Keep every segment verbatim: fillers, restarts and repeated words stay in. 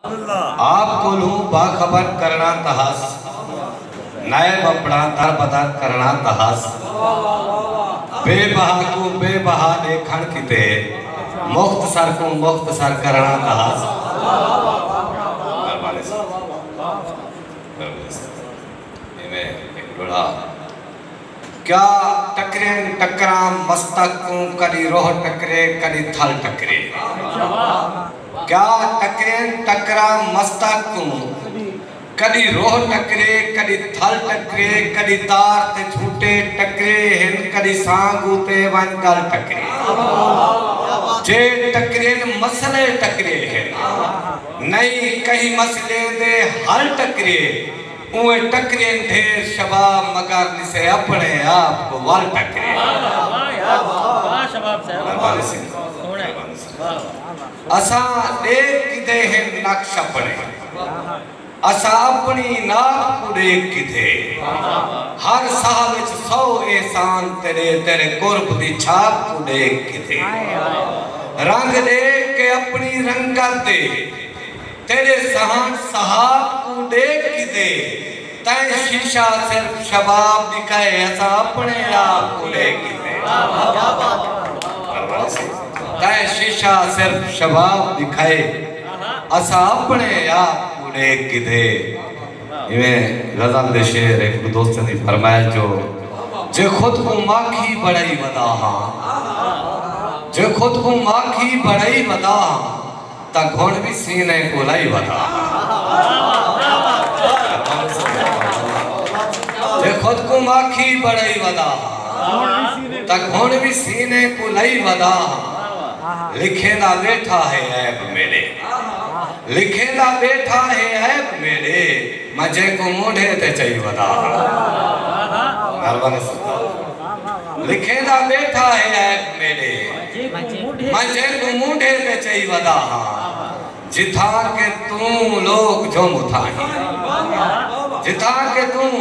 آپ کولوں باخبر کرݨا تہس، نائب اپݨا در بدر کرݨا تہس۔ بے بہا کوں بے بہا ݙیکھݨ کیتے مختصر کوں مختصر کرݨا تہس۔ مہربانی سر۔ مہربانی سر۔ ایویں ہک ݙوہڑا۔ کیا ٹکرین ٹکراں مستک کوں، کݙی روح ٹکرے، کݙی تھل ٹکرے۔ کیا ٹکرین ٹکراں مستک کوں، کݙی روح ٹکرے، کݙی تھل ٹکرے، کݙی تار تے جھوٹے ٹکرے ہن، کݙی سانگ اتے ونڄ ڳل ٹکرے۔ جے ٹکرین مسئلے ٹکرے ہن، نئیں کہیں مسئلے دے حل ٹکرے۔ اونویں ٹکرین ڈھیر شباب، مگر ݙسے اپݨے آپ کوں ول ٹکرے۔ واہ، واہ، واہ، شباب صاحب۔ مہربانی سئیں۔ سوہݨے۔ مہربانی سئیں۔ واہ، واہ۔ اساں ݙیکھ گھدے ہن نقش اپݨے، اساں اپݨی ناپ کوں ݙیکھ گھدے۔ ہر ساہ وچ سو احسان تیݙے، تیݙے قرب دی چھاپ کوں ݙیکھ گھدے۔ رنگ ݙیکھ کے اپݨی رنگت دے، تیݙے سہݨ صحاب کوں ݙیکھ گھدے۔ تیں شیشہ صرف شباب ݙکھائے، اساں اپݨے آپ کوں ݙیکھ گھدے۔ تیں شیشہ صرف شباب ݙکھائے، اساں اپݨے آپ کوں ݙیکھ گھدے۔ ایویں غزل دے شعر، ہک دوست دی فرمائش جو، جے خود کوں ماکھی بݨائی ودا ہاں، جے خود کوں ماکھی بݨائی ودا ہاں، تاں گھݨ وی سینے کوں لائی ودا ہاں۔ جے خود کوں ماکھی بݨائی ودا ہاں، تاں گھݨ وی سینے کوں لائی ودا ہاں۔ لکھیندا ٻیٹھا ہے عیب میݙے، لکھیندا ٻیٹھا ہے عیب میݙے، میں جینکوں مونڈھے تے چئی ودا ہاں۔ مہربانی سرکار۔ لکھیندا ٻیٹھا ہے عیب میݙے، میں جینکوں مونڈھے تے چئی ودا ہاں۔ جتھاں کہ توں لوک جھم اتھاہیں، جتھاں کہ توں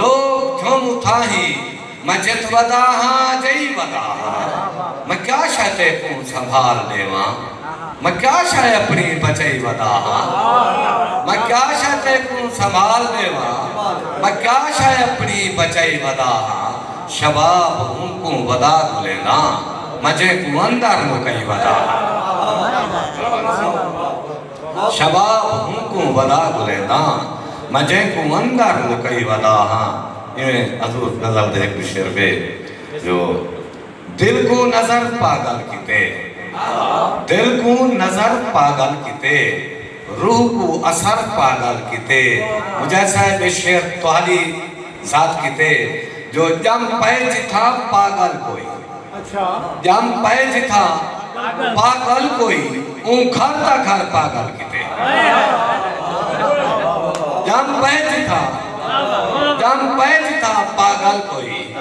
لوک جھم اتھاہیں، میں جتھ ودا ہاں، جئی ودا ہاں۔ میں کیا شے تیکوں سنبھال ݙیواں؟ میں کیا شے اپݨی بچائی ودا ہاں؟ میں کیا شے تیکوں سنبھال ݙیواں؟ میں کیا شے اپݨی بچائی ودا ہاں؟ شباب اونکوں ودا گھلینداں، میں جینکوں اندر لکائی ودا ہاں۔ شباب اونکوں ودا گھلینداں، میں جینکوں اندر لکائی ودا ہاں۔ ایویں حضور غزل دے ہک شعر ٻئے جو، دل کوں نظر پاڳل کیتے، دل کوں نظر پاڳل کیتے، روح کوں اثر پاڳل کیتے۔ مجاہد صاحب، اے شعر تہاݙی ذات کیتے جو، ڄم پئے جتھاں پاڳل کوئی، اچھا۔ ڄم پئے جتھاں پاڳل کوئی، اوں گھر دا گھر پاڳل کیتے۔ ڄم پئے جتھاں، ڄم پئے جتھاں پاڳل کوئی،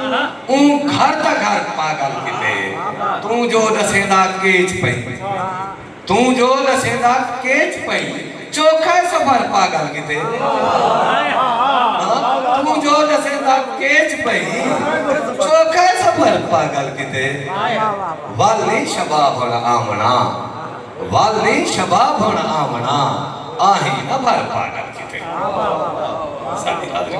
اوں گھر دا گھر پاڳل کیتے۔ توں جو ݙسیندا کیچ پئیں، توں جو ݙسیندا کیچ پئیں، چوکھے سفر پاڳل کیتے۔ ہاں، توں جو ݙسیندا کیچ پئیں، چوکھے سفر پاڳل کیتے۔ ول نی شباب ہݨ آوݨا، ول نی شباب ہݨ آوݨا، آہیں نہ بھر پاڳل کیتے۔ ساݙی حاضری۔